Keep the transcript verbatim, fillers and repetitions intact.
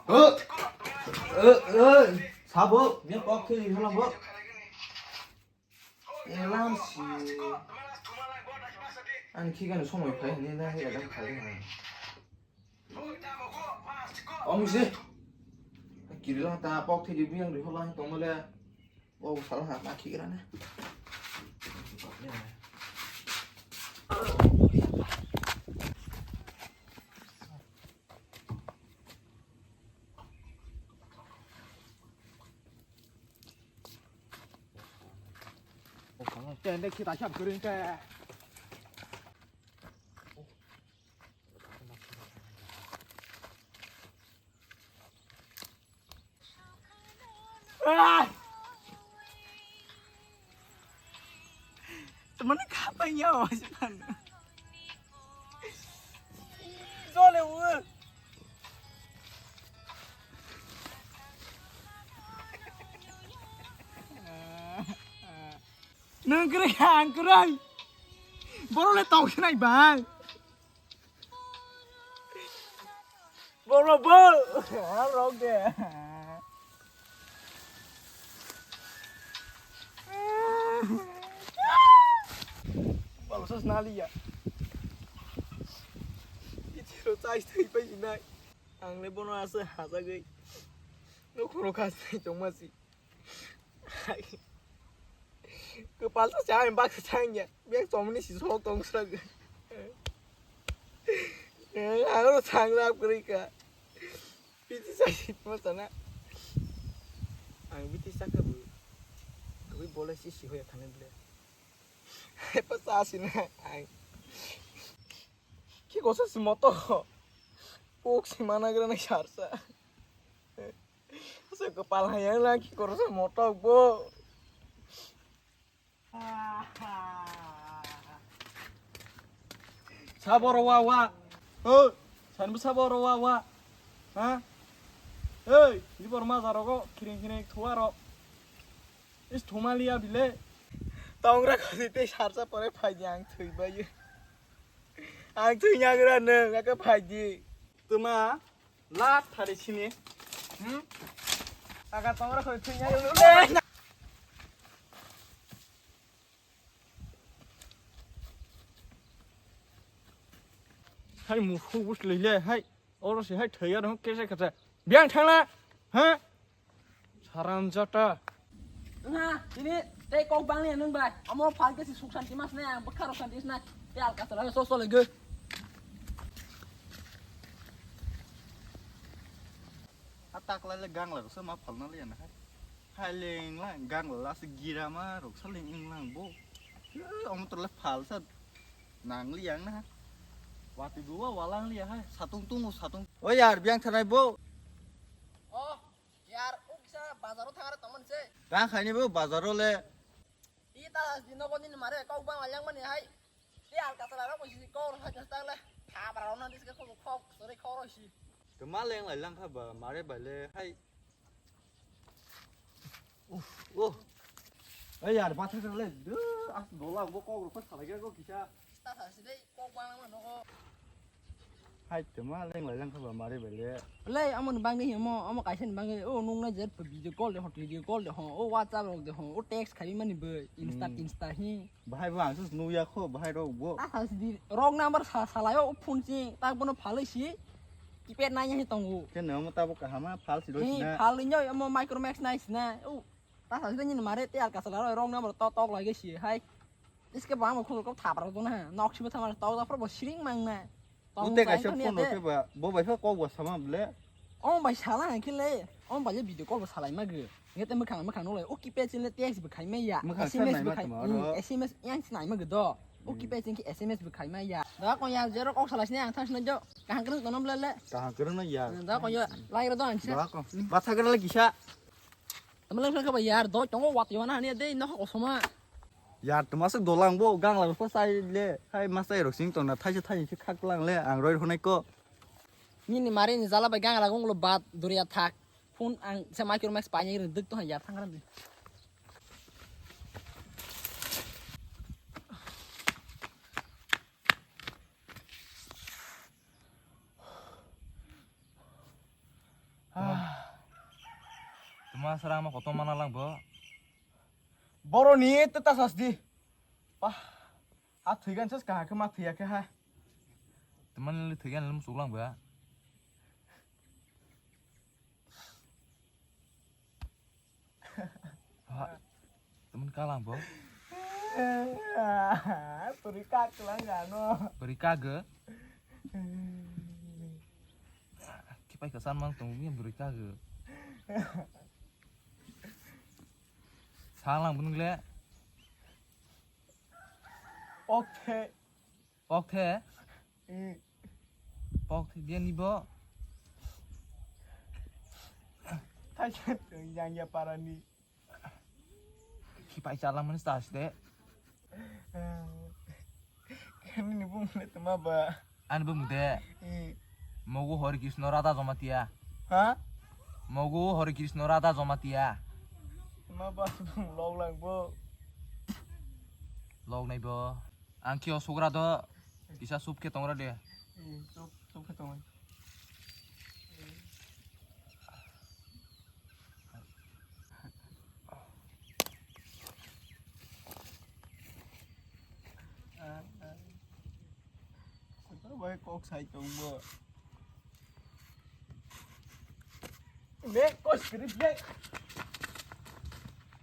O, o, o, sabo, bini kok thwi ni hwnla bo. Elam si. Ani khikani somoi phai hwnwi na he adam khai ha. Om si. Kirilang ta kok thwi di biyang ri hwnla tongmale. O sal ha ma khikrana. Tende kita siap kering ke. Ah! Teman kapan ya, Mas? Zole, weh. Nang kere ang kere. Boro le tau sinai bai. Boro bo. Rok de. Balo sos nali ya. Itiro chai thai pai sinai. Ang le bono asa hajagwi. No khoro khas nai tongma si. Kwpal sa chang bak sa chang ya. Bek chomni si sok tong sra. Ang ro chang rap kri ka. Piti sa si mo sana. Ang piti sa ka bu. Kwi bole si si hoya thane bole. Hepa sa si na. Ang. Ki kosa si moto. Pok si mana gra na sarsa. Asa kwpal hayang lang ki koroksa motok bo. Sabo ro wa wa. Ho, sanbo sabo ro wa wa. Ha? Ei, ni bor ma jaro go khiring khiring thuwa ro. Is thuma liya bile. Tongra khasi te sarsa pore phai di ang thwi bai. Ang thwi nyagra nang aka phai di. Tuma. Last thari sini. Hmm? Aga tongra khoi thwi nya le. Hai mukhu bus lele hai. Oro se hai thaya dong kese kese. Biang thangla. Ha? Saram jata. Wngha, tini tei kok bangni nwng bai. Omo phalke si suk santi mas nai, ang bwkha rok santi mas nai. Tei alka chala so so lego. A takla le gangla rok se ma phalna le na hai. Hai leng lang gangla la se gira ma rok sa leng ing lang bo. Omo to le phal sa nang li yang na. Wati duwa walang li hai. Satung tungu satung. O yar biang thanai bo. Oh. Yar, o kisa bazaro thangare tongmani se. Ta khaini bo bazaro le. I ta di nogo nini mare kok bang lalyang mani hai. Ti alka sala rok si kok hai ta le. Tha bara rona dis ke kok kok sore kok ro si. Tuma leng lai lang kha ba mare bai le hai. Uf, oh. Ai yar, batha le. As dola bo kok ro kha salai ko kisa. Ta sa si dei. Kok bang ma nogo. Hai tuma leng lai lang kha ba mare bai le. Le amo ni bangni himo, amo kaisa ni bangni o nung na jet video call de ho, video call de ho, o WhatsApp rok de ho, o text khai mani bai Insta Hmm. Insta hi. Bahai bo ang sus nu ya kho, bahai rok bo. Ah, has di wrong number sa salai o phone si, tak bono phalai si. Keypad nai hi tongo. Ke no mo ta bo kahama phal si ro Hi, si na. Phal nyo amo Micromax nai si na. O, ta sa si ni mare te alka sala wrong number to tok lai si hai. Iske bang mo khuluk thapra dona ha. Nok sibo thamar tau da pro bo siring mang na. Ute kaisa phone rok ba bo bai kha kok bo sama ble. O bai sala ha khe le. O bai video call bo salai ma gw. Nge te mwkhang mwkhang no le. O keypad sin le text bo khai ma ya. Mwkhang S M S sai bo nai ma khai. Tama ro. Hmm, S M S yang sinai ma gw do. O keypad sin ki S M S bo khai ma ya. Da ko ya zero kok salai sini ang thang sini jo. Kahang krung tonom le le. Kahang krung na ya. Da ko yo lai ro do ang sa. Da ko. Ba thagra le kisa. Tamo lang kha ba yar do tongo wat yona hani de no ko soma. Yar tuma se dolang bo gang la ko sai le. Hai ma sai rok sing tong na thai se thai se khak lang le ang roi honai ko. Nini mari ni jala bai gang la gong lo bat duriya thak. Phone ang se Micromax pa ni dik to yar thang ran. Ma sara ma koto mana lang bo. Boroni te ta sas di. Pah. Ha thwigan sas kaha khe ma thwiya khe ha. Teman le thwigan le musuk lang ba. Ha. Teman kalang bo. Puri kak lang gano. Puri kak ge. Kipai kesan mang tong ni puri kak ge. Salang bunung le. Oke. Pok the? Hmm. Pok the dia ni bo. Thaisa yang ya parani. Kipai chalang mani stas de. Kami ni bung le tama ba. Ani bung de. Hmm. Mogu Hori Krishna Radha Jamatia. Ha? Mogu Hori Krishna Radha Jamatia. Ma ba bung log lang bo. Log nai bo. Ang khe o sugra do kisa sup khe tongra de. Hmm, sup, sup khe tongo. Bai kok sai tongbo. Mek kos kiri mek.